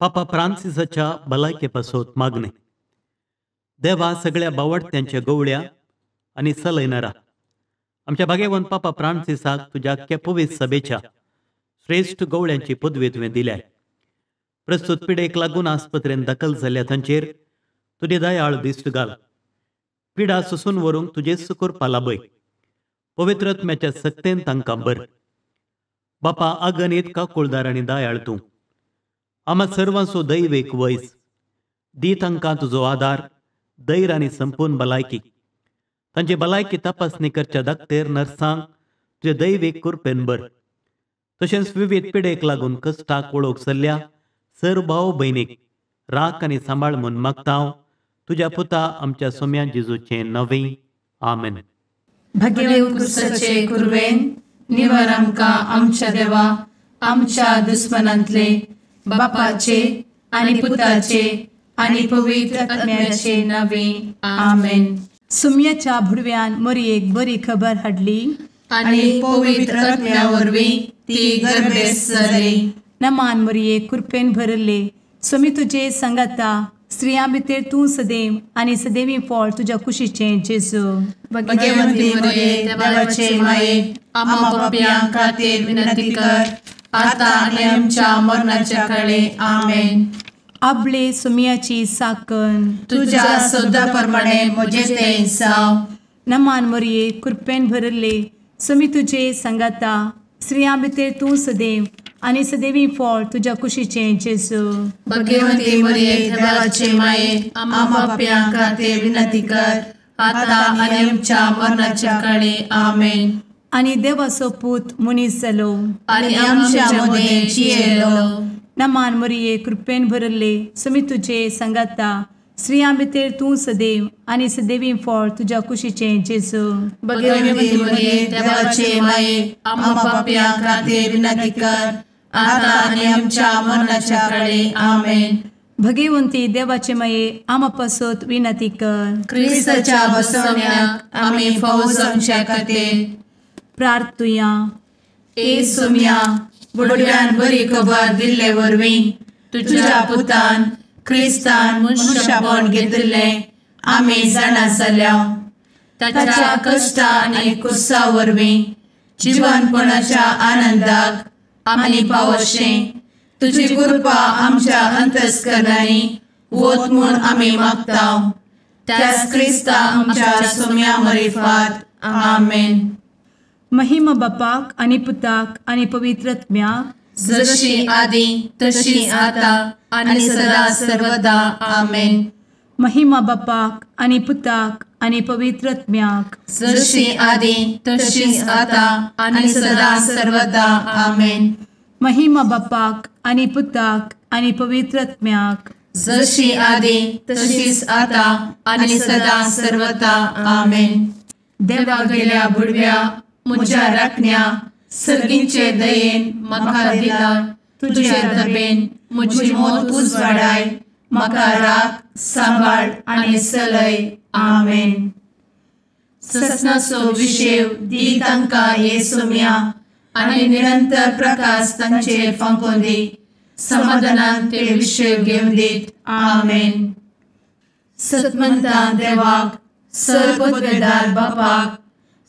पापा फ्रांसिसाच्या भलायके पासत मागणे. देवा सगळ्या बावडत्यांच्या गवळ्या आनी सलयनारा आमच्या भाग्यवंत पापा फ्रांसिसाक तुज्या पवित्र सभेच्या श्रेश्ठ गवळ्यांची पदवी तुवें दिल्या. प्रस्तुत पिडेक लागून आस्पत्रेन दाखल जाल्ल्या तांचेर तुजी दयाळ दिश्ट घाल. पिडा सोसून व्हरूंक तुजेच कृपा लाभय. पवित्र आत्म्याच्या सक्तेन तांकां बर. बापा अगणीत काकुळदार आनी दयाळ तूं आमा सर्वांचो दैवेक वयस दी. तांकां तुजो आदार, धैर्य आनी संपूर्ण भलायकी. तांची भलायकी तपासणी करच्या दाक्तेर नर्सांक तुजे दैवीक कृपेन बर. तशेंच विविध पिडेक लागून कश्टाक वळोवंक सल्ल्या सर भाव भयणीक राख आनी सांबाळ म्हूण मागता हांव तुज्या पुता आमच्या सोम्या जेजूचें नवें. आमेन. भगेवंत क्रिस्ताचे कुर्बेन निवर आमकां आमच्या देवा आमच्या दुस्मनांतले बापाचे आनी पुताचे आनी पवित्र आत्म्याचे नावे. आमेन. सुम्याच्या भुडव्यान मोरयेक बरी खबर हाडली आनी पवित्र आत्म्या वरवीं ती गर्भेस्त जाली. नमान मोरये, कृपेन भरले, स्वामी तुजे संगाता, स्त्रियां भितर तूं सदैव आनी सदैवी फळ तुज्या कुशीचें जेजू. भगवंती मोरये, देवाचे माये, आम्हा पापयां खातीर विनंती कर आता आनी आमच्या मरणाच्या काळे. आमेन. आपले सुम्याची साकन तुज्या सदा प्रमाणे म्हजें तें जावं. नमान मोरये, कृपेन भरले, स्वामी तुजे संगाता, स्त्रियां भितर तूं सदैव आनी सदैवी फळ तुज्या कुशीचें जेजू. भगवंती मोरये, देवाचे माये, आम्हा पापयां खातीर विनंती कर आता आनी आमच्या मरणाच्या काळे. आमेन. आनी देवाचो पूत मनीस जालो आनी आमच्या मदें जियेलो. नमान मोरये, कृपेन भरले, स्वामी तुजे संगाता, स्त्रियां भितर तूं सदैव आनी सदैवी फळ तुज्या कुशीचें जेजू. भगवंती मोरये, देवाचे माये, आम्हा पापयां खातीर विनंती कर आता आनी आमच्या मरणाच्या काळे. आमेन. भगवंती देवाचे माये, आम्हा पासत विनंती कर. क्रिस्ताच्या बसवण्याक आमी फावो जावच्या खातीर प्रार्थुया. ए सोम्या, बुडव्यान बरी खबर दिल्ले वरवीं तुज्या पुतान क्रिस्तान मनशापण घेतिल्लें आमी जाणा जाल्या. ताच्या कश्टा आनी कुसा वरवीं जिवनपणाच्या आनंदाक आमी पावशें तुजी कृपा आमच्या अंतस्करणांनी वत म्हूण आमी मागता. त्याच क्रिस्ता आमच्या सोम्या मरिफात. आमेन. महिमा बापाक आनी पुताक आनी पवित्र आत्म्याक, जशी आदी तशी आता आनी सदा सर्वदा. आमेन. महिमा बापाक आनी पुताक आनी पवित्र आत्म्याक, जशी आदी तशी आता आनी सदा सर्वदा. आमेन. महिमा बापाक आनी पुताक आनी पवित्र आत्म्याक, जशी आदी तशीच आता आनी सदा सर्वदा. आमेन. देवा गेल्या बुडव्या म्हज्या राखण्या सर्गींचे दयेन म्हाका दिला तुजे दबेन म्हजी मोत उजवाडाय म्हाका राख सांबाळ आनी सलय. आमेन. ससनाचो विशेव दी तांकां हे सोम्या आनी निरंतर प्रकाश तांचेर फांकोवन दी. समाधानान ते विशेव घेवन दीत. आमेन. सतमंता देवाक, सर पदवेदार बापाक,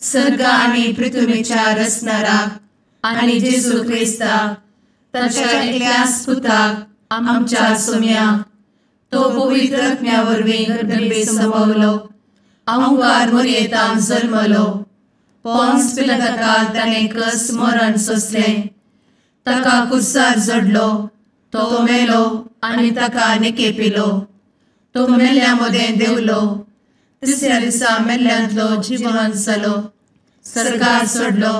सर्ग आनी पृथ्वीच्या रचणाराक आनी जेजू क्रिस्ताक ताच्या एकल्याच पुताक आमच्या सोम्याक, तो पवित्र आत्म्या वरवीं गर्भे संभवलो, अहंकार मोरयेतान जल्मलो, पोन्स पिलाताकाल ताणें कस मरण सोंसलें, ताका कुर्सार जडलो, तो मेलो आनी ताका निकेपिलो, तो मेल्ल्या मदें देंवलो, तिसऱ्या दिसा मेल्ल्यांतलो जिवन जालो, सर्गार सोडलो,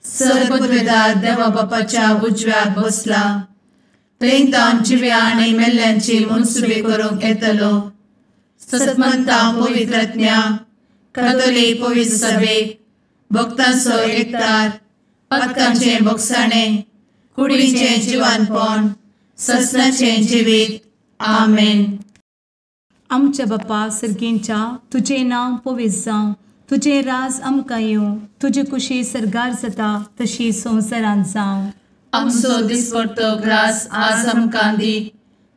सर पदवेदार देवा बापाच्या उजव्याक बसला, थंय तावन जिव्या आनी मेल्ल्यांची मनसुबी करूंक येतलो. सतमंता पवित्र आत्म्या, कातोलीक पवित्र सभेक, भक्तांचो एकतार, पातकांचें भोगसाणें, कुडीचें जिवानपण, ससनाचें जिवीत. आमेन. आमच्या बापा सर्गींच्या, तुजें नांव पवित्र जावं, तुजें राज आमकां येवं, तुजी कुशी सर्गार जाता तशी संवसारांत जावं. आमचो दिसपडतो ग्रास आज आमकां दी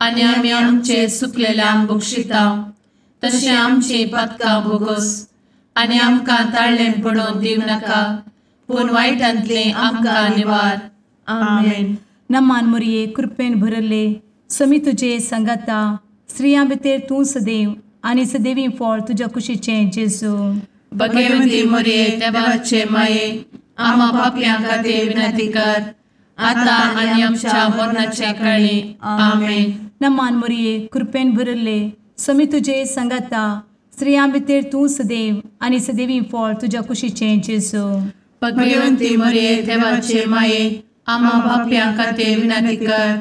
आनी आमी आमचे सुकलेल्यांक बक्षिता तशें आमची पातकां भोगोस आनी आमकां ताळ्ळें पडोवन दिवं नाका पूण वायटांतलें आमकां निवार. आमेन. नमान मोरये कृपेन भरले समी तुजे सांगाता स्त्रियां भितर तूं सदैव आनी सदैवी फळ तुज्या कुशीचें जेजू. भगवती मोरये देवाचे माये आमा पापयां खातीर विनंती कर आतां आनी आमच्या मरणाच्या काळी. आमेन. नमान मोरये कृपेन भरले समी तुजे सांगाता स्त्रियां भितर तूं सदैव आनी सदैवी फळ तुज्या कुशीचें जेजू. भगवती मोरये देवाचे माये आमा पापयां खातीर विनंती कर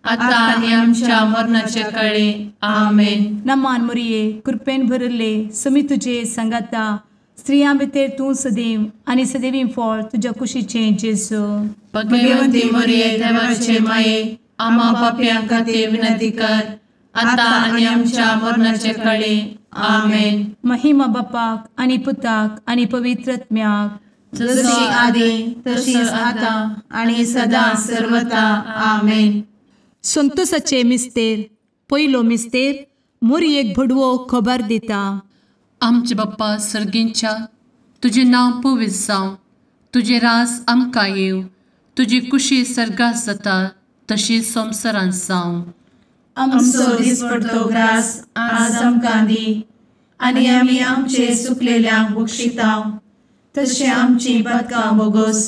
आतां आनी आमच्या मरणाच्या काळी. आमेन. नमान मोरये कृपेन भरले समी तुजे सांगाता स्त्रियां भितर तूं सदैव आनी सदैवी फळ तुज्या कुशीचें जेजू. भगवती मोरये देवाचे माये आमा पापयां खातीर विनंती कर आतां आनी आमच्या मरणाच्या काळी. आमेन. महिमा बापाक आनी पुताक आनी पवित्र आत्म्याक जशी आदी तशीच आतां आनी सदां सर्वता. आमेन. संतोषाचे मिस्तेर पयलो मिस्तेर मोरयेक भडवो खबर दिता. आमचे बाप्पा सर्गींच्या तुजें नांव पवित्र जावं, तुजें रास आमकां येवं, तुजी कुशी सर्गात जाता तशी संवसारांत जावं. आमचो दिसपडतो ग्रास आज आमकां दी आनी आमी आमचे सुकलेल्यांक बक्षिता तशें आमची पातकां भोगोस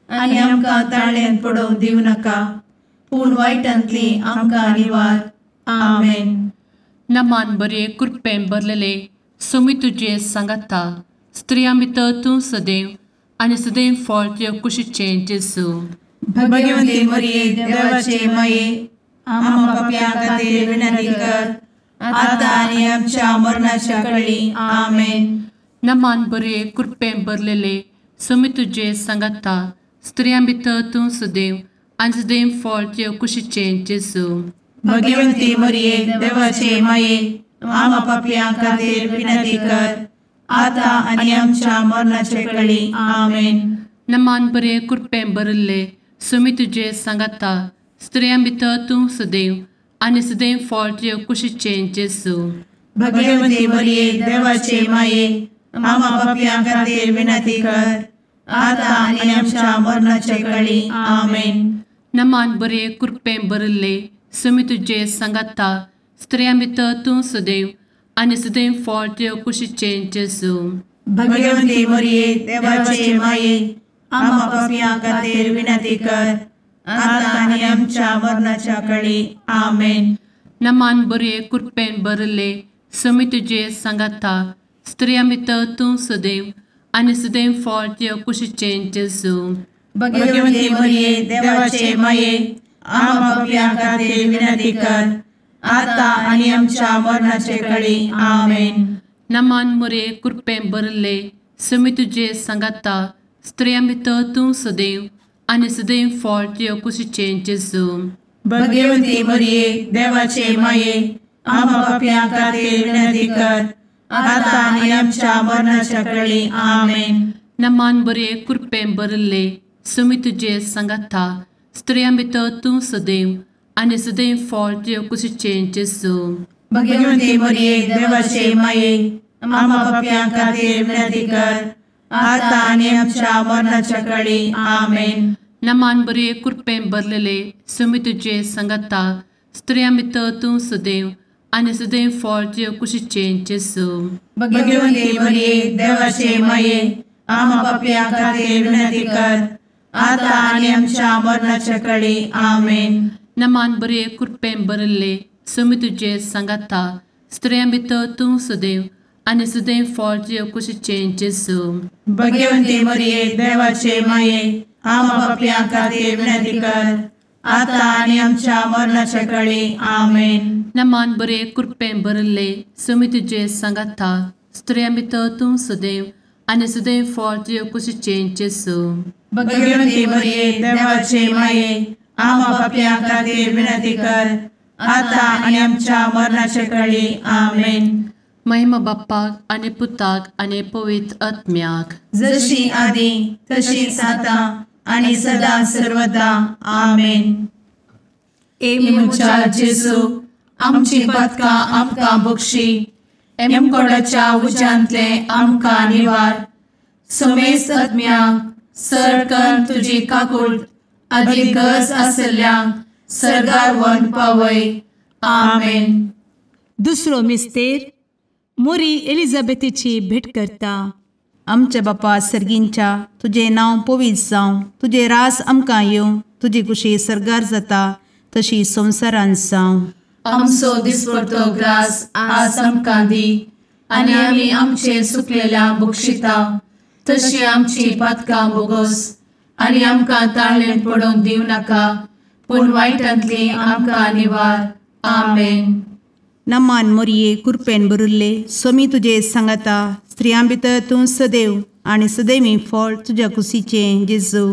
आनी आमकां ताळ्ळेंत पडोवंक दिवं नाका पूण वायटांतली आमकां निवार. आमेन. नमान बरे कृपेन भरलेले सोमी तुजे सांगाता स्त्रियां भितर तूं सदैव आनी सदैव फळ तुज्या कुशीचें जेजू. भगवती मोरये देवाचे माये आमा पापयां खातीर विनंती कर आतां आनी आमच्या मरणाच्या काळी. आमेन. नमान बरे कृपेन भरलेले सोमी तुजे सांगाता स्त्रियां भितर तूं सदैव आनी सदैव फळ तुज्या कुशीचें जेजू. भगवती मोरये देवाचे माये आमा पापयां खातीर विनंती कर आतां आनी आमच्या मरणाच्या काळी. आमेन. नमान बरे कृपेन भरलेले सोमी तुजे सांगाता स्त्रियां भितर तूं सदैव आनी सदैव फळ तुज्या कुशीचें जेजू. भगवती मोरये देवाचे माये आमा पापयां खातीर विनंती कर आतां आनी आमच्या मरणाच्या काळी. आमेन. नमान बरे कृपेन भरलेले सोमी तुजे सांगाता स्त्रियां भितर तूं सदैव आनी सदैव फळ तुज्या कुशीचें जेजू. भगवती मोरये देवाचे माये आमा पापयां खातीर विनंती कर आतां आनी आमच्या मरणाच्या काळी. आमेन. नमान बरे कृपेन भरलेले सोमी तुजे सांगाता स्त्रियां भितर तूं सदैव आनी सदैव फळ तुज्या कुशीचें जेजू. भगवती मोरये देवाचे माये आमा पापयां खातीर विनंती कर आतां आनी आमच्या मरणाच्या काळी. आमेन. नमान मोरये कृपेन भरलेले सोमी तुजे सांगाता स्त्रियां भितर तूं सदैव आनी सदैव फळ तुज्या कुशीचें जेजू. भगवती मोरये देवाचे माये आमा पापयां खातीर विनंती कर आतां आनी आमच्या मरणाच्या काळी. आमेन. नमान बरे कृपेन भरलेले सोमी तुजे सांगाता स्त्रियां भितर तूं सदैव आनी सदैव फळ तुज्या कुशीचें जेजू. भगवती मोरये देवाचे माये आमा पापयां खातीर विनंती कर आतां आनी आमच्या मरणाच्या काळी. आमेन. नमान बरे कृपेन भरलेले सोमी तुजे सांगाता स्त्रियां भितर तूं सदैव आनी सदैव फळ तुज्या कुशीचें जेजू. भगवती मोरये देवाचे माये आमा पापयां खातीर विनंती कर आतां आनी आमच्या मरणाच्या काळी. आमेन. नमान बरे कृपेन भरलेले सोमी तुजे सांगाता स्त्रियां भितर तूं सदैव आनी सदैव फळ तुज्या कुशीचें जेजू. भगवती मोरये देवाचे माये आमा पापयां खातीर विनंती कर आतां आनी आमच्या मरणाच्या काळी. आमेन. नमान बरे कृपेन भरलेले सोमी तुजे सांगाता स्त्रियां भितर तूं सदैव आनी सदैव फळ तुज्या कुशीचें जेजू. भगवती मोरये देवाचे माये आमा पापयां खातीर विनंती कर आतां आनी आमच्या मरणाच्या काळी. आमेन. महिमा बाप्पाक आनी पुताक आनी पवित्र आत्म्याक जशी आदी तशीच आतां आनी सदां सर्वदा. आमेन. ए म्हज्या जेजू आमची पातकां आमकां बक्षी, एमकोडाच्या उज्यांतले आमकां निवार. समेस्त आत्म्यांक सरकन तुजी काकूट आदी गरज आशिल्ल्यांक सर्गार व्हरून पावय. आमेन. दुसरो मिस्तेर मोरी एलिझाबेथीची भेट करता. आमच्या बापा सर्गींच्या, तुजें नांव पवित्र जावं, तुजें रास आमकां येवं, तुजी कुशी सर्गार जाता तशी संवसारांत जावं. आमचो दिसपडतो ग्रास आज आमकां दी, आनी आमी आमचे सुकलेल्या बक्षिता तशी आमची पातकां बोगोस, आनी आमकां ताळेन पडोवंक दिवं नाका, पूण वायटांतली आमकां निवार. आमेन. नमान मोरये, कुरपेन भरिल्ले, सोमी तुजे सांगाता, स्त्रियां भितर तूं सदैव आनी सदैवी फळ तुज्या कुशीचें जेजू.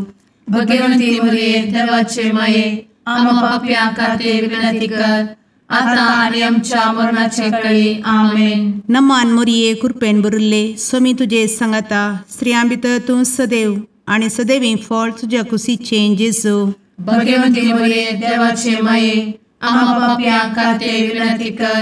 भगवंती मोरये, देवाचे माये, आमा पापयां खातीर विनंती कर, आतां आनी आमच्या मरणाचे कळी. आमेन. नमान मोरये, कुरपेन भरिल्ले, सोमी तुजे सांगाता, स्त्रियां भितर तूं सदैव आनी सदैवी फळ तुज्या कुशीचें जेजू. भगवंती मोरये, देवाचे माये, आमा पापयां खातीर विनंती कर,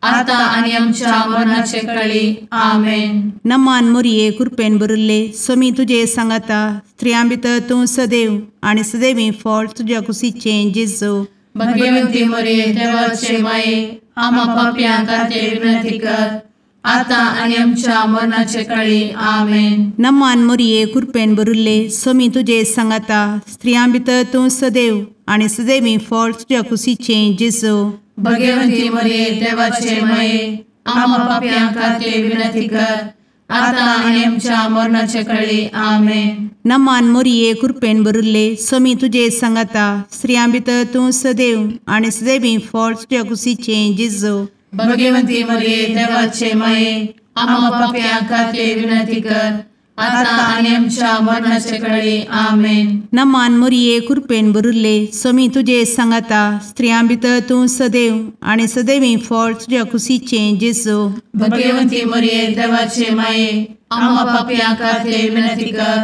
आतां आनी आमच्या मरणाचे कळी. आमेन. नमान मोरये, कुरपेन भरिल्ले, सोमी तुजे सांगाता, स्त्रियां भितर तूं सदैव आनी सदैवी फळ तुज्या कुशीचें जेजू. भगवंती मोरये, देवाचे माये, आमा पापयां खातीर विनंती कर, आतां आनी आमच्या मरणाचे कळी. आमेन. नमान मोरये, कुरपेन भरिल्ले, सोमी तुजे सांगाता, स्त्रियां भितर तूं सदैव आनी सदैवी फळ तुज्या कुशीचें जेजू. भगवंती मोरये, देवाचे माये, आमा पापयां खातीर विनंती कर, आतां आनी आमच्या मरणाचे कळी. आमेन. नमान मोरये, कुरपेन भरिल्ले, सोमी तुजे सांगाता, स्त्रियां भितर तूं सदैव आनी सदैवी फळ तुज्या कुशीचें जेजू. भगवंती मोरये, देवाचे माये, आमा पापयां खातीर विनंती कर, आतां आनी आमच्या मरणाचे कळी. आमेन. नमान मोरये, कुरपेन भरिल्ले, सोमी तुजे सांगाता, स्त्रियां भितर तूं सदैव आनी सदैवी फळ तुज्या कुशीचें जेजू. भगवंती मोरये, देवाचे माये, आमा पापयां खातीर विनंती कर,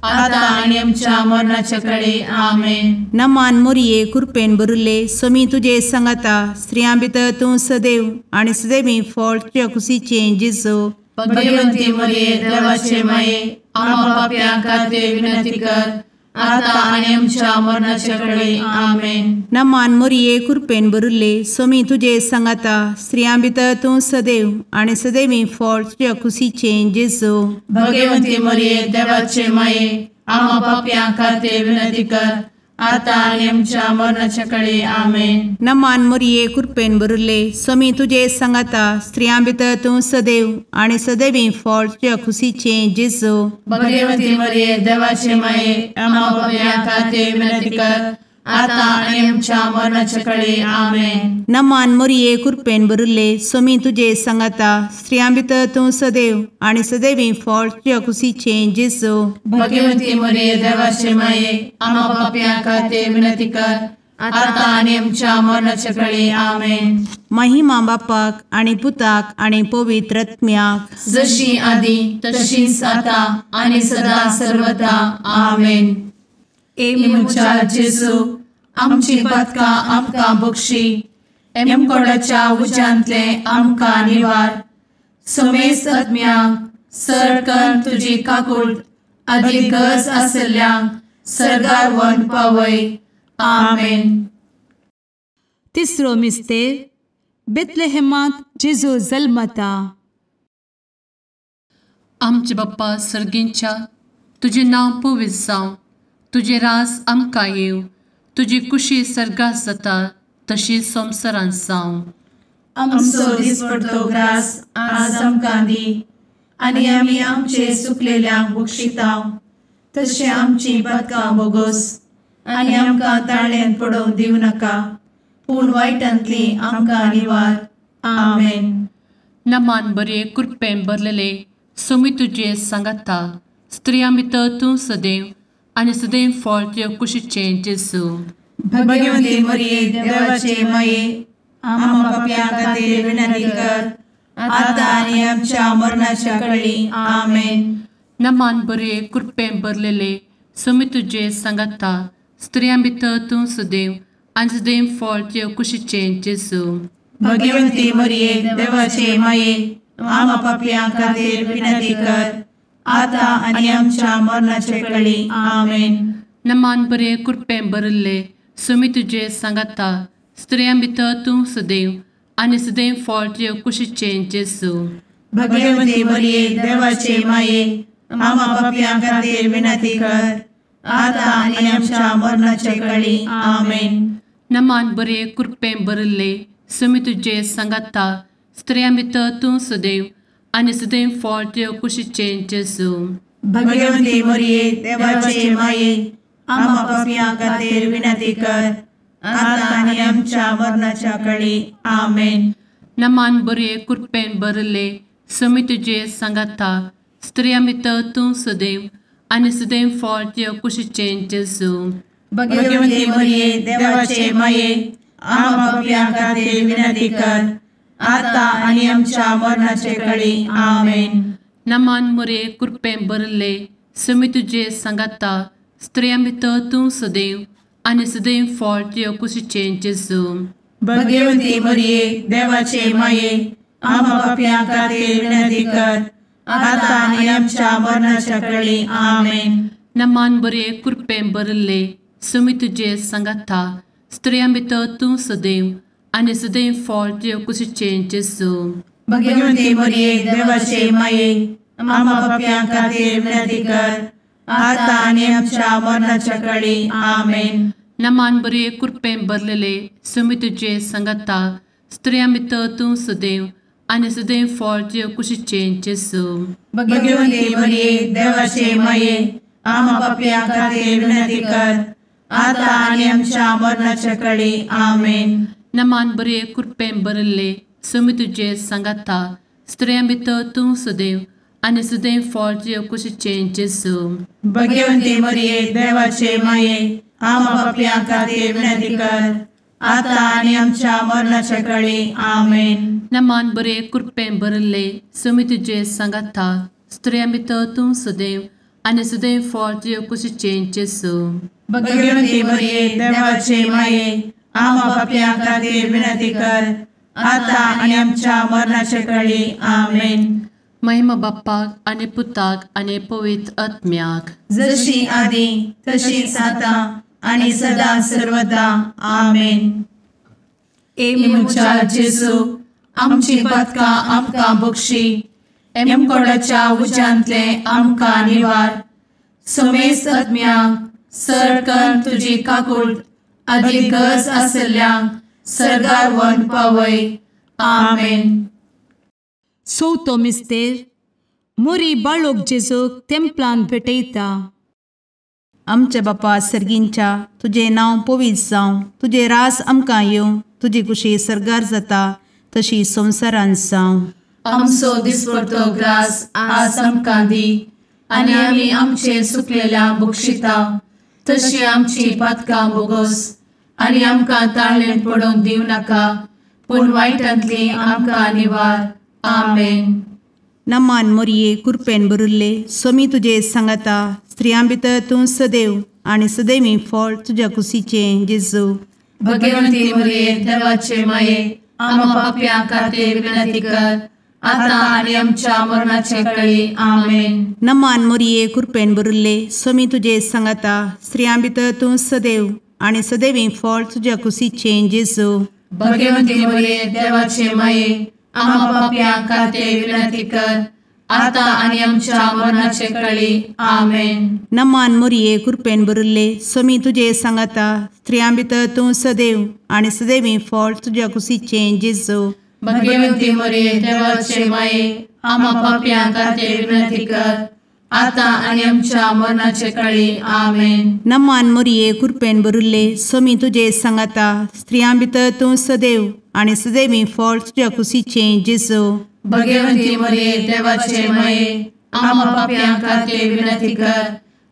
आतां आनी आमच्या मरणाचे कळी. आमेन. नमान मोरये, कुरपेन भरिल्ले, सोमी तुजे सांगाता, स्त्रियां भितर तूं सदैव आनी सदैवी फळ तुज्या कुशीचें जेजू. भगवंती मोरये, देवाचे माये, आमा पापयां खातीर विनंती कर, आतां आनी आमच्या मरणाचे कळी. आमेन. नमान मोरये, कुरपेन भरिल्ले, सोमी तुजे सांगाता, स्त्रियां भितर तूं सदैव आनी सदैवी फळ तुज्या कुशीचें जेजू. भगवंती मोरये, देवाचे माये, आमा पापयां खातीर विनंती कर, आतां आनी आमच्या मरणाचे कळी. आमेन. नमान मोरये, कुरपेन भरिल्ले, सोमी तुजे सांगाता, स्त्रियां भितर तूं सदैव आनी सदैवी फळ तुज्या कुशीचें जेजू. भगवंती मोरये, देवाचे माये, आमा पापयां खातीर विनंती कर, आतां आनी आमच्या मरणाचे कळी. आमेन. नमान मोरये, कुरपेन भरिल्ले, सोमी तुजे सांगाता, स्त्रियां भितर तूं सदैव आनी सदैवी फळ तुज्या कुशीचें जेजू. भगवंती मोरये, देवाचे माये, आमा पापयां खातीर विनंती कर, आतां आनी आमच्या मरणाचे कळी. आमेन. महिमा बापाक आनी पुताक आनी पवित्र आत्म्याक, जशी आदी तशीच आतां आनी सदां सर्वदा. आमेन. ए म्हज्या जेजू, आमची पातकां आमकां बक्षी, एमकोडाच्या उज्यांतले आमकां निवार. समेस्त आत्म्यांक सरकन तुजी काकूट आदी गरज आशिल्ल्यांक सर्गार व्हरून पावय. आमेन. तिसरो मिस्तेर बेथलेहेमांत जेजू जल्मता. आमचे बाप्पा सर्गींच्या, तुजें नांव पवित्र जावं, तुजें रास आमकां येवं, तुजी कुशी सर्गात जाता तशी संवसारांत जावं. आमचो दिसपडतो ग्रास आज आमकां दी, आनी आमी आमचे सुकलेल्यांक बक्षिता तशें आमची पातकां बोगोस, आनी आमकां ताळ्यान पडोवंक दिवं नाका, पूण वायटांतली आमकां निवार. आमेन. नमान बरे कृपेन भरलेले, सोमी तुजे सांगाता, स्त्रियां भितर तूं सदैव आनी सदैव फळ तुज्या कुशीचें जेजू. भगवंती मोरये, देवाचे माये, आमा पापयां खातीर विनंती कर, आतां आनी आमच्या मरणाच्या कळी. आमेन. नमान बरे कृपेन भरलेले, सोमी तुजे सांगाता, स्त्रियां भितर तूं सदैव आनी सदैव फळ तुज्या कुशीचें जेजू. भगवंती मरिये देवाचे माये आमा पापयां खातीर विनंती कर आतां आनी आमच्या मरणाचे कळी. आमेन. नमान बरे कृपेन भरिल्ले सुमी तुजे सांगाता स्त्रियां भितर तूं सदैव आनी सदैव फळ तुजे कुशीचें जेजू. भगवंती मरिये देवाचे माये आमा पापयां खातीर विनंती कर आतां आनी आमच्या मरणाचे कळी. आमेन. नमान बरे कृपेन भरिल्ले सुमी तुजे सांगाता स्त्रियां भितर तूं सदैव आनी सदैव फळ तुजे कुशीचें जेजू. भगवंती मरिये देवाचे माये आमा पापयां खातीर विनंती कर आतां आनी आमच्या मरणाच्या कळी. आमेन. नमान बरे कृपेन भरिल्ले सुमी तुजे सांगाता स्त्रियां भितर तूं सदैव आनी सदैव फळ तुजे कुशीचें जेजू. भगवंती मरिये देवाचे माये आमा पापयां खातीर विनंती कर आतां आनी आमच्या मरणाचे कळी. आमेन. नमान मरिये कृपेन भरिल्ले सुमी तुजे सांगाता स्त्रियां भितर तूं सदैव आनी सदैव फळ तुजे कुशीचें जेजू. भगवंती मरिये देवाचे माये आमा पापयां खातीर विनंती कर आतां आनी आमच्या मरणाच्या कळी. आमेन. नमान बरे कृपेन भरिल्ले सुमी तुजे सांगाता स्त्रियां भितर तूं सदैव आनी सदैव फळ तुजे कुशीचें जेजू. भगवंती मरिये देवाचे माये आमा पापयां खातीर विनंती कर आतां आनी आमच्या मरणाच्या कळी. आमेन. नमान बरे कृपेन भरलेले सुमी तुजे सांगाता स्त्रियां भितर तूं सदैव आनी सदैव फळ तुजे कुशीचें जेजू. भगवंती मरिये देवाचे माये आमा पापयां खातीर विनंती कर आतां आनी आमच्या मरणाच्या कळी. आमेन. नमान बरे कृपेन भरिल्ले सुमी तुजे सांगाता स्त्रियां भितर तूं सदैव आनी सदैव फळ तुजे कुशीचें जेजू. भगवंती मरिये देवाचे माये आमा पापयां खातीर विनंती कर आतां आनी आमच्या मरणाच्या कळी. आमेन. नमान बरे कृपेन भरिल्ले सुमी तुजे सांगाता स्त्रियां भितर तूं सदैव आनी सदैव फळ तुजे कुशीचें जेजू. भगवंती मरिये देवाचे माये आमा पापयां खातीर विनंती कर आतां आनी आमच्या मरणाचे कळी. आमेन. महिमा बाप्पाक आनी पुताक आनी पवित्र आत्म्याक जशी आदी तशीच आतां आनी सदा सर्वदा. आमेन. ए म्हज्या जेजू आमची पातकां आमकां बक्षी एमकोडाच्या उज्यांतले आमकां निवार समेस्त आत्म्यांक सरकन तुजी काकूट आदी गरज आसल्ल्यांक सर्गार वन पावय. आमेन. चवथो मिस्तेर मोरी बाळोक जेजूक तेंपलान भेटयता. आमच्या बापा सर्गींच्या तुजें नांव पवित्र जावं तुजें रास आमकां येवं तुजी कुशी सर्गार जाता तशी संवसारान जावं. आमचो दिसपडतो ग्रास आज आमकां दी आनी आमी आमचे सुकलेल्या बक्षिता तशी आमची पातकां बोगोस आनी आमकां ताळेन पडोवंक दिवं नाका पूण वायटांतली आमकां निवार. आमेन. नमान मोरये कृपेन भरिल्ले सोमी तुजे सांगाता स्त्रियां भितर तूं सदैव आनी सदैवी फळ तुज्या कुशीचें जेजू. भगवंती मरिये देवाचे माये आमा पापयां खातीर विनंती कर आतां आनी आमच्या मरणाचे कळी. आमेन. नमान मोरये कृपेन भरिल्ले सोमी तुजे सांगाता स्त्रियां भितर तूं सदैव आनी सदैवी फळ तुज्या कुशीचें जेजू. भगवंती मरिये देवाचे माये आमा पापयां खातीर विनंती कर आतां आनी आमच्या मरणाचे कळी. आमेन. नमान मोरये कृपेन भरिल्ले सोमी तुजे सांगाता स्त्रियां भितर तूं सदैव आनी सदैवी फळ तुज्या कुशीचें जेजू. भगवंती मरिये देवाचे माये आमा पापयां खातीर विनंती कर आतां आनी आमच्या मरणाचे कळी. आमेन. नमान मोरये कृपेन भरिल्ले सोमी तुजे सांगाता स्त्रियां भितर तूं सदैव आनी सदैवी फळ तुज्या कुशीचें जेजू. भगवंती मरिये देवाचे माये आमा पापयां खातीर विनंती कर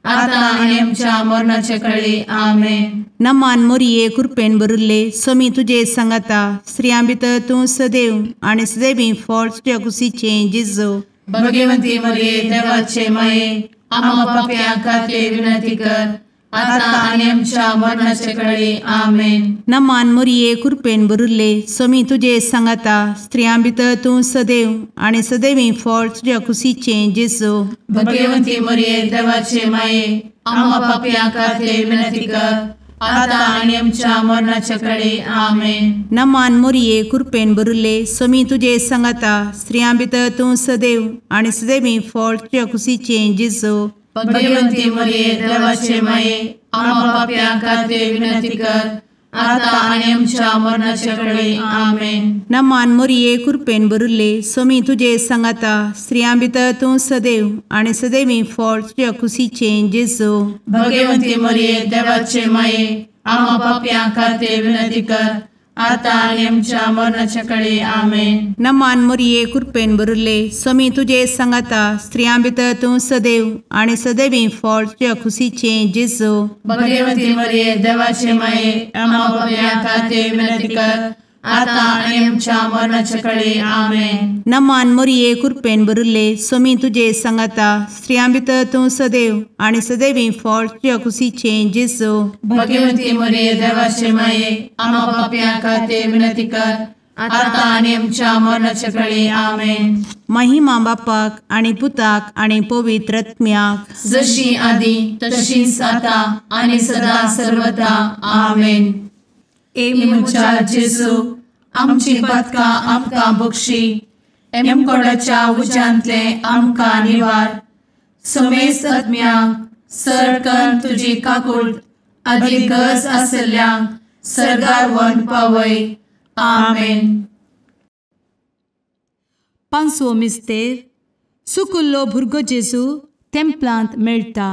आतां आनी आमच्या मरणाचे कळी. आमेन. नमान मोरये कृपेन भरिल्ले सोमी तुजे सांगाता स्त्रियां भितर तूं सदैव आनी सदैवी फळ तुज्या कुशीचें जेजू. भगवंती मरिये देवाचे माये आमा पापयां खातीर विनंती कर आतां आनी आमच्या मरणाचे कळे. आमेन. नमान मोरये कृपेन भरिल्ले, स्वामी तुजे सांगाता, स्त्रियां भितर तूं सदैव आनी सदैवी फळ तुज्या कुशीचें जेजू. भगवंती मोरये देवाचे माये, आम्हा पापयां खातीर विनंती कर, आतां आनी आमच्या मरणाचे कळे. आमेन. नमान मोरये कृपेन भरिल्ले, स्वामी तुजे सांगाता, स्त्रियां भितर तूं सदैव आनी सदैवी फळ तुज्या कुशीचें जेजू. भगवंती मोरये देवाचे माये, आम्हा पापयां खातीर विनंती कर, आतां आनी आमच्या मरणाचे कळे. आमेन. नमान मोरये कृपेन भरिल्ले, स्वामी तुजे सांगाता, स्त्रियां भितर तूं सदैव आनी सदैवी फळ तुज्या कुशीचें जेजू. भगवंती मोरये देवाचे माये, आम्हा पापयां खातीर विनंती कर, आतां आनी आमच्या मरणाचे कळे. आमेन. नमान मोरये कृपेन भरिल्ले, स्वामी तुजे सांगाता, स्त्रियां भितर तूं सदैव आनी सदैवी फळ तुज्या कुशीचें जेजू. भगवंती मोरये देवाचे माये, आम्हा पापयां खातीर विनंती कर, आतां आनी आमच्या मरणाचे कळे. आमेन. नमान मोरये कृपेन भरिल्ले, स्वामी तुजे सांगाता, स्त्रियां भितर तूं सदैव आनी सदैवी फळ तुज्या कुशीचें जेजू. भगवंती मोरये देवाचे माये, आम्हा पापयां खातीर विनंती कर, आतां आनी आमच्या मरणाचे कळे. आमेन. महिमा बापाक आनी पुताक आनी पवित्र आत्म्याक, जशी आदी तशीच आतां आनी सदा सर्वदा. आमेन. ए म्हज्या जेजू, आमची पातकां आमकां बक्षी, एमकोडाच्या उज्यांतले आमकां निवार, समेस्त आत्म्यांक सरकन तुजी काकूट आदी गरज आसल्ल्यांक सर्गार व्हरून पावय. आमेन. पांचवो मिस्तेर, सुकुल्लो भुरगो जेजू तेंपलांत मेळटा.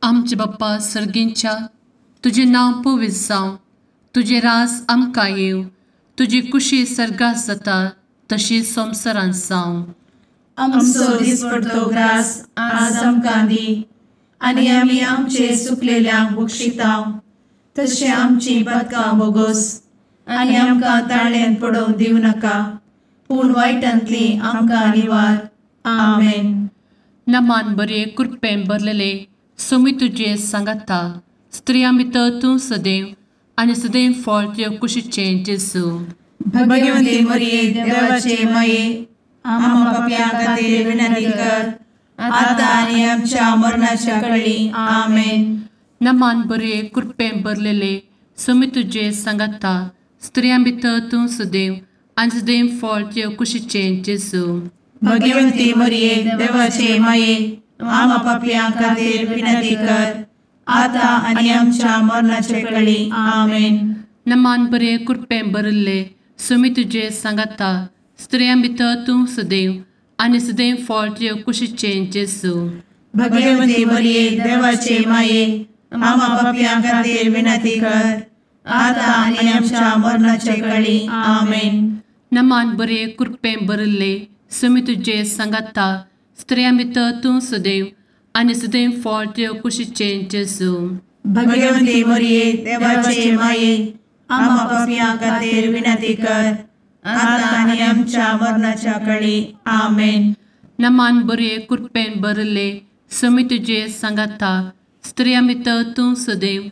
आमचे बाप्पा सर्गींच्या, तुजें नांव पवित्र जावं, तुजें रास आमकां येवं, तुजी कुशी सर्गात जाता तशी संवसारांत जावं. आमचो दिसपडतो ग्रास आज आमकां दी, आनी आमी आमचे सुकलेल्यांक बक्षितांव, तशें आमची पातकां बोगोस, आनी आमकां ताळ्यांत पडोवंक दिवं नाका, पूण वायटांतली आमकां निवार. आमेन. नमान बरे कृपेन भरलेले, स्वामी तुजे सांगाता, स्त्रियां भितर तूं सदैव आनी सदैव फळ तुज्या कुशीचें जेजू. भगवंती मोरये देवाचे माये, आम्हा पापयां खातीर विनंती कर, आतां आनी आमच्या मरणाच्या कळी. आमेन. नमान बरे कृपेन भरलेले, स्वामी तुजे सांगाता, स्त्रियां भितर तूं सदैव आनी सदैव फळ तुज्या कुशीचें जेजू. भगवंती मोरये देवाचे माये, आम्हा पापयां खातीर विनंती कर, आतां आनी आमच्या मरणाचे कळी. आमेन. नमान बरे कृपेन भरिल्ले, स्वामी तुजे सांगाता, स्त्रियां भितर तूं सदैव आनी सदैव फळ तुज्या कुशीचें जेजू. भगवंती मोरये देवाचे माये, आम्हा पापयां खातीर विनंती कर, आतां आनी आमच्या मरणाचे कळी. आमेन. नमान बरे कृपेन भरिल्ले, स्वामी तुजे सांगाता, स्त्रियां भितर तूं सदैव आनी सदैव फळ तुज्या कुशीचें जेजू. भगवंती मोरये देवाचे माये, आम्हा पापयां खातीर विनंती कर, आतां आनी आमच्या मरणाच्या कळी. आमेन. नमान बरे कृपेन भरिल्ले, स्वामी तुजे सांगाता, स्त्रियां भितर तूं सदैव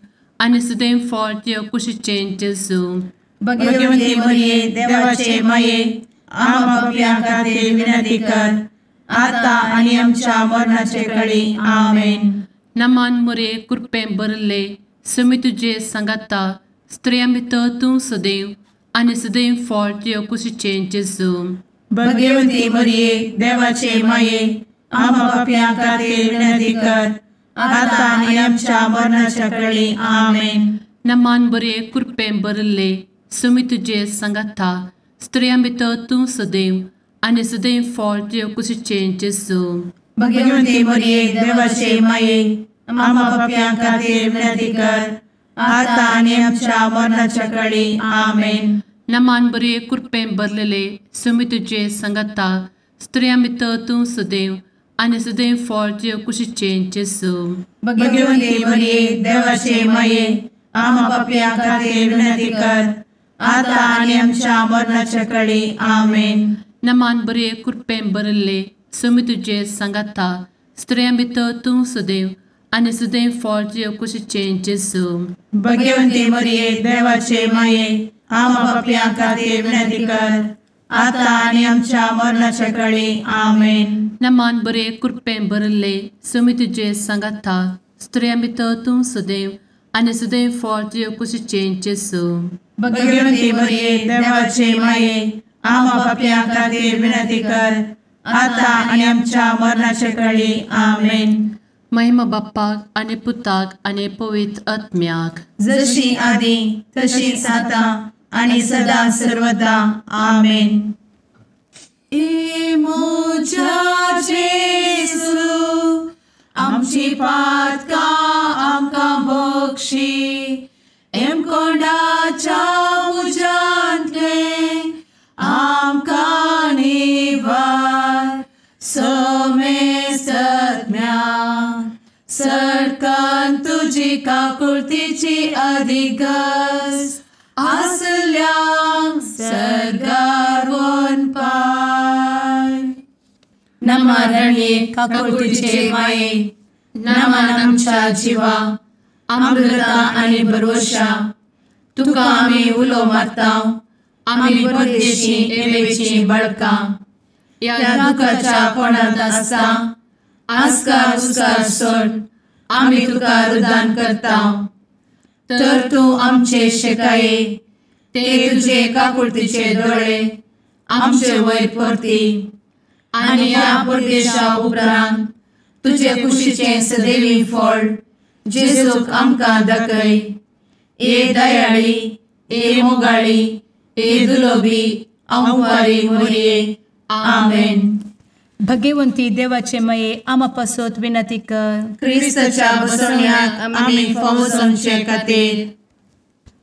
आनी सदैव फळ तुज्या कुशीचें जेजू. भगवंती मोरये देवाचे माये, आम्हा पापयां खातीर विनंती कर, आतां आनी आमच्या मरणाचे कळी. आमेन. नमान मोरये कृपेन भरिल्ले, स्वामी तुजे सांगाता, स्त्रियां भितर तूं सदैव आनी सदैव फळ तुज्या कुशीचें जेजू. भगवंती मोरये देवाचे माये, आम्हा पापयां खातीर विनंती कर, आतां आनी आमच्या मरणाच्या कळी. आमेन. नमान बरे कृपेन भरिल्ले, स्वामी तुजे सांगाता, स्त्रियां भितर तूं सदैव आनी सदैव फळ तुज्या कुशीचें जेजू. भगवंती मोरये देवाचे माये, आम्हा पापयां खातीर विनंती कर, आतां आनी आमच्या मरणाच्या कळी. आमेन. नमान बरे कृपेन भरलेले, स्वामी तुजे सांगाता, स्त्रियां भितर तूं सदैव आनी सदैव फळ तुज्या कुशीचें जेजू. भगवंती मोरये देवाचे माये, आम्हा पापयां खातीर विनंती कर, आतां आनी आमच्या मरणाच्या कळी. आमेन. नमान बरे कृपेन भरिल्ले, स्वामी तुजे सांगाता, स्त्रियां भितर तूं सदैव आनी सदैव फळ तुजे कुशीचें जेजू. भगवंती मरिये देवाचे माये आमा पापयां खातीर विनंती कर आतां आनी आमच्या मरणाच्या कळी. आमेन. नमान बरे कृपेन भरिल्ले स्वामी तुजे सांगाता, स्त्रियां भितर तूं सदैव आनी सदैव फळ तुजे कुशीचें जेजू. भगवंती मरिये देवाचे माये आमा पापयां खातीर विनंती कर आतां आनी आमच्या मरणाच्या कळी. आमेन. महिमा बाप्पाक आनी पुताक आनी पवित्र आत्म्याक, जशी आदी तशीच आतां आनी सदा सर्वदा. आमेन. ए म्हज्या जेजू आमची पातकां आमकां बक्षी, एमकोंडाच्या उज्यांतलें आमकां निवार, समेस्तज्ञा सरकान तुजी काकुळतीची अधिगस आसल्यांक सर्गार वनपाय. नमरणे काकुळतीचे माये, नमन आमच्या जिवा अमृता आनी भरवशा, तुका आमी उलो मारता, आमी परदेशी एवेची बळकां, ह्या दुखाच्या कोणांत आसता आस्कार उस्कार सोड आमी तुका रुदान करता, तर तूं आमचे शेकाये ते तुजे काकुळतीचे दोळे आमचे वयर परती आनी ह्या परदेशा उपरांत तुजे कुशीचें सदैवी फळ जेजूक आमकां दाखय. ए दयाळी, ए मोगाळी, ए दुलोबी अंवारी मोरये. आमेन. भगवंती देवाचे मये आमा पासत विनंती कर. क्रिस्ताच्या बसवण्याक आमी फावो जावचे खातीर.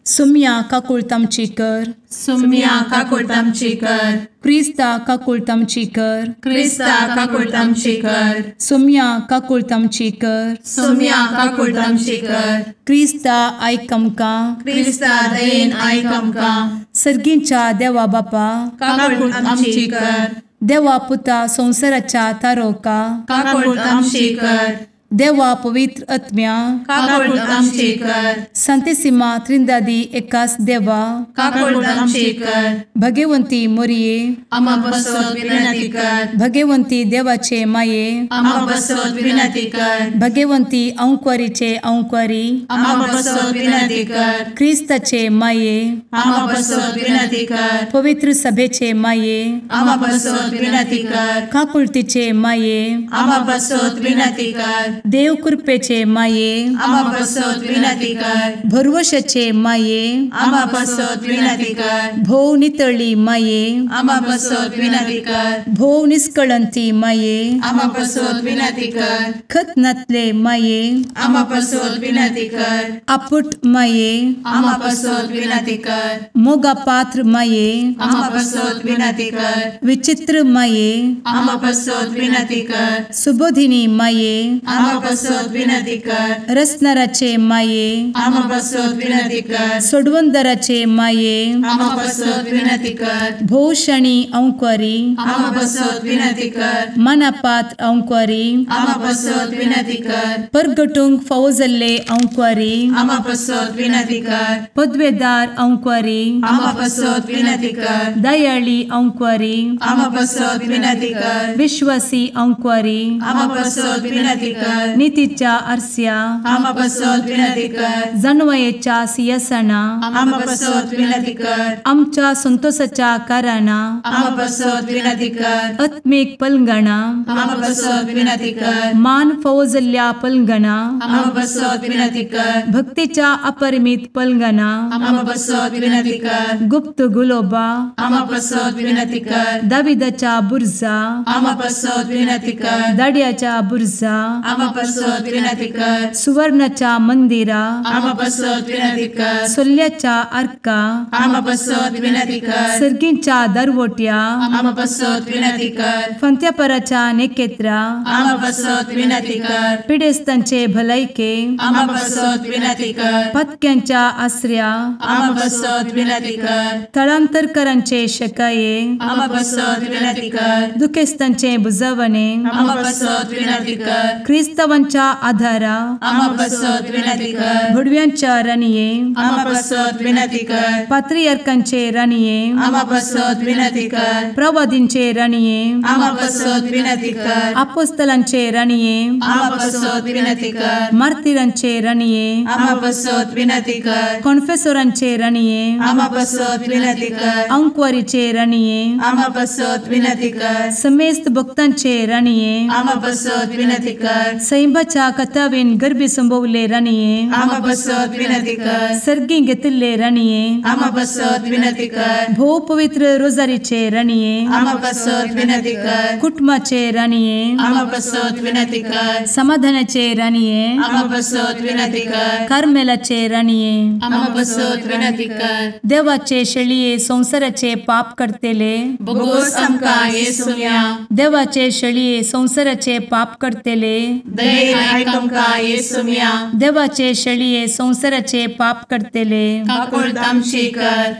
सुम्या काकुळट आमची कर. सुम्या काकुळट आमची कर. क्रिस्ता काकुळट आमची कर. क्रिस्ता काकुळट आमची कर. सुम्या काकुळट आमची कर. सुम्या काकुळट आमची कर. क्रिस्ता आयक आमकां. क्रिस्ता दयेन आयक आमकां. सर्गींच्या देवा बापा काकुळट आमची कर. देवा पुता संवसाराच्या तारोका काकुळट आमची कर. देवा पवित्र आत्म्या काकुळट आमची कर. सांतिसिमा त्रिंदादी एकास देवा काकुळट आमची कर. भगवंती मोरये आमा पासत विनंती कर. भगवंती देवाचे माये आमा पासत विनंती कर. भगवंती अंकुरीचे अंकुरी आमा पासत विनंती कर. क्रिस्ताचे माये आमा पासत विनंती कर. पवित्र सभेचे माये आमा पासत विनंती कर. काकुळतीचे माये आमा पासत विनंती कर. देव कृपेचे माये आमा पासत विनंती कर. भरवशाचे माये आमा पासत विनंती कर. भोव नितळी माये आमा पासत विनंती कर. भोव निष्कळंती माये आमा पासत विनंती कर. खतनातले माये आमा पासत विनंती कर. आपुट माये आमा पासत विनंती कर. मोगा पात्र माये आमा पासत विनंती कर. विचित्र माये आमा पासत विनंती कर. सुबोधिनी माये आमा पासत विनंती कर. रसनाराचे माये आमा पासत विनंती कर. सोडवंदराचे माये आमा पासत विनंती कर. भोवशणी अंकुरी आमा पासत विनंती कर. मनापात्र अंकुरी आमा पासत विनंती कर. परगटूंक फावो जाल्ले अंकुरी आमा पासत विनंती कर. पदवेदार अंकुरी आमा पासत विनंती कर. दयाळी अंकुरी आमा पासत विनंती कर. विश्वासी अंकुरी आमा पासत विनंती कर. नितीच्या आरस्या आमा पासत विनंती कर. जानवयेच्या सिंहासना आमा पासत विनंती कर. आमच्या संतोषाच्या कारणा आमा पासत विनंती कर. आत्मीक पलंगणा आमा पासत विनंती कर. मान फावो जाल्ल्या पलंगणा आमा पासत विनंती कर. भक्तीच्या अपरिमित पलंगणा आमा पासत विनंती कर. गुप्त गुलोबा आमा पासत विनंती कर. दाविदाच्या बुर्जा आमा पासत विनंती कर. दाड्याच्या बुर्जा आमा पासत विनंती कर. सुवर्णाच्या मंदिरा आमा पासत विनंती कर. सोल्ल्याच्या आर्का आमा पासत विनंती कर. सर्गींच्या दरवट्या आमा पासत विनंती कर. फंत्यापराच्या नेकेत्रा आमा पासत विनंती कर. पिडेस्तांचे भलायके आमा पासत विनंती कर. पत्क्यांच्या आसऱ्या आमा पासत विनंती कर. थळांतरकरांचे शकाये आमा पासत विनंती कर. दुखेस्तांचे बुजवणे आमा पासत विनंती कर. क्रिस्ताचे क्रिस्तावांच्या आधारा आमा पासत विनंती कर। भुडव्यांच्या राणये आमा पासत विनंती कर। पात्रियार्कांचे राणये आमा पासत विनंती कर। प्रवादींचे राणये आमा पासत विनंती कर। आपोस्तलांचे राणये आमा पासत विनंती कर। मार्तीरांचे राणये आमा पासत विनंती कर। कॉन्फेसोरांचे राणये आमा पासत विनंती कर। अंकवारीचे राणये आमा पासत विनंती कर। समेस्त भक्तांचे राणये आमा पासत विनंती कर। सैंबाच्या कथावेन गर्भी संभवले राणये आमा पासत विनंती कर। सर्गी घेतिल्ले राणये आमा पासत विनंती कर। भोव पवित्र रोजारीचे राणये आमा पासत विनंती कर। कुटुंबाचे राणये आमा पासत विनंती कर। समाधानाचे राणये आमा पासत विनंती कर। कार्मेलाचे राणये आमा पासत विनंती कर। देवाचे शेळये संसाराचे पाप करतेले बोगोस आमकां येसुम्या। देवाचे शेळये संसाराचे पाप करतेले दयेन आयक आमकां येसुम्या। देवाचे शेळये संसाराचे पाप करतेले काकूळत आमची कर।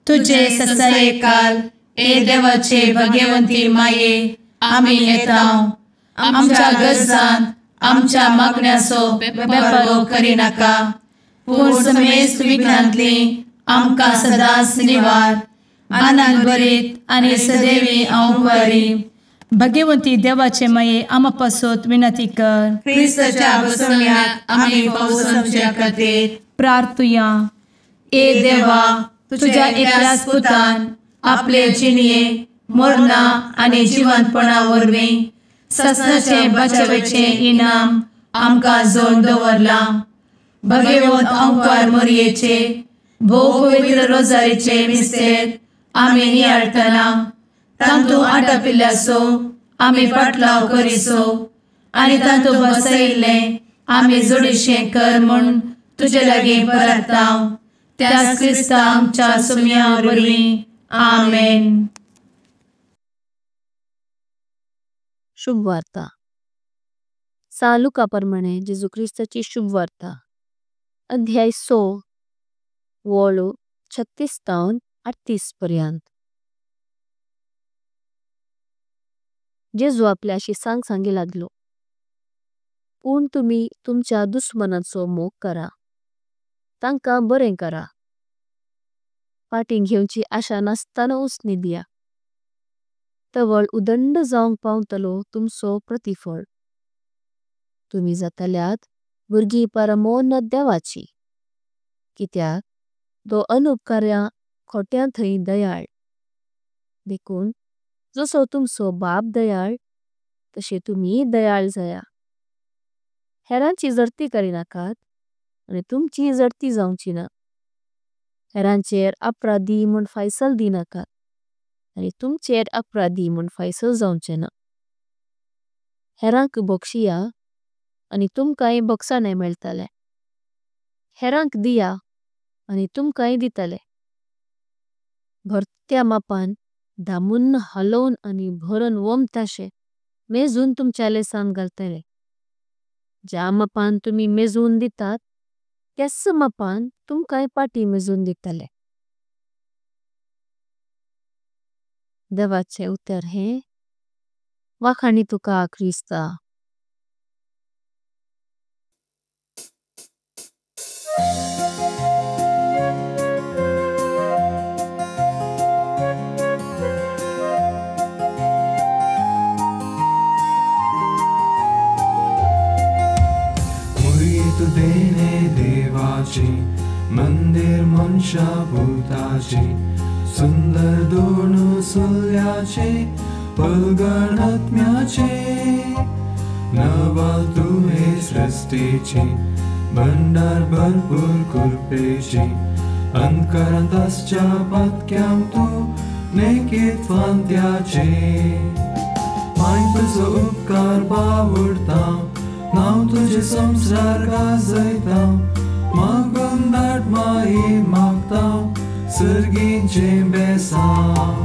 तुझे ससायेकाल ए देवाचे भगवंती माये आमी येता आमच्या गरजान आमच्या मागण्याचो बेपारो करिनाका, पूण समेस्त विघ्नांतली आमकां सदांच निवार। आनंद भरीत आनी सदैवी अंकुरी भगवंती देवाचे माये आमा पासत विनंती कर। क्रिस्ताच्या बसवण्याक आमी पावसाच्या खातीर प्रार्थुया। ए देवा, तुझ्या एकल्याच पुतान आपले जिणये मरणा आनी जिवंतपणा वरवीं ससनाचे बचावेचे इनाम आमकां जोडून दवरलां। भगवंत अंकार मोरयेचे भोव पवित्र रोजारीचे मिस्तेर आमी नियाळटना तांतू आटापिल्ल्याचो आमी पाटलाव करिसो आनी तांतू बसयिल्लें आमी जोडीशें कर म्हूण तुजे लागीं परतां त्याच क्रिस्ता आमच्या सुम्या वरवीं। आमेन। शुभवार्ता। सान लुका प्रमाणे जेजू क्रिस्ताची शुभवार्ता। अध्याय 100 वळू 36 तावन 38 पर्यंत। जेजू आपल्या शिसांक सांगी लागलो, पण तुमी तुमच्या दुश्मनाचो मोग करा, तांका बरें करा, पाटीं घेवची आशा नास्ताना उसनी दिया, तवळ उदंड जावंक पावतलो तुमचो प्रतिफळ। तुमी जातल्यात भुरगीं परमोन्नत देवाची, कित्याक तो अनुपकार्या खोट्यां थंय दयाळ। देखून जसो तुमचो बाप दयाळ तशे तुमी दयाळ जाया। हेरांची जडती करिनाकात आनी तुमची जडती जावची ना। हेरांचेर अपराधी म्हूण फैसल दिनाकात आनी तुमचेर अपराधी म्हूण फैसल जावचे ना। हेरांक बक्षिया आनी तुमकां बक्षाणे मेळतले। हेरांक दिया आनी तुमकां दितले। भरत्या मापान दामुन हलोवन आनी भरोन वोम्ताशे मेजून तुमच्या लेसान घालतले। ज्या मापान तुमी मेजून दितात त्यास मापान तुमकां पाटी मेजून दितले। देवाचे उत्तर हे वाखाणी तुका क्रिस्ता। देवाची मंदिर मनशा भूताची सुंदर दोन सुल्याचे पलगण आत्म्याचे नवाल तुहे सृष्टीची भंडार भरपूर कृपेची अंतकरांत आसच्या पातक्यांक तूं नेकीत फांत्याचे माय तुजो उपकार बावडता नांव तुझे संसार गाजयता मागून धाड माई मागता सर्गीचें बेसांव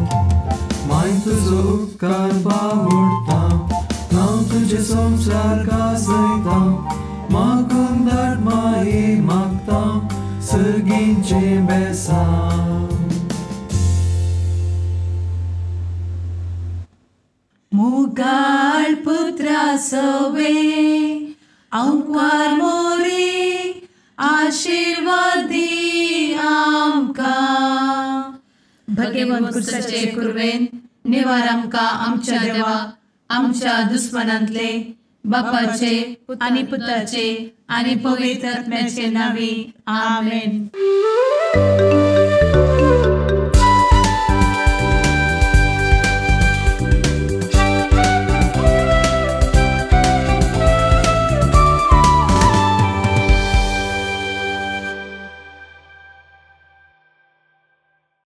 माय तुजो उपकार बावडता नांव तुझे संसार गाजयता मागून धाड माई मागता सर्गीचें बेसांव। मुगाळ पुत्रा सवे आंकवार मोरी आशिर्वाद दी आमकां. भगेवंत कुर्साचे कुरवेन निवार आमकां आमच्या देवा आमच्या दुस्मानांतले बापाचे आनी पुताचे आनी पवित्र आत्म्याचे नांवी. आमेन.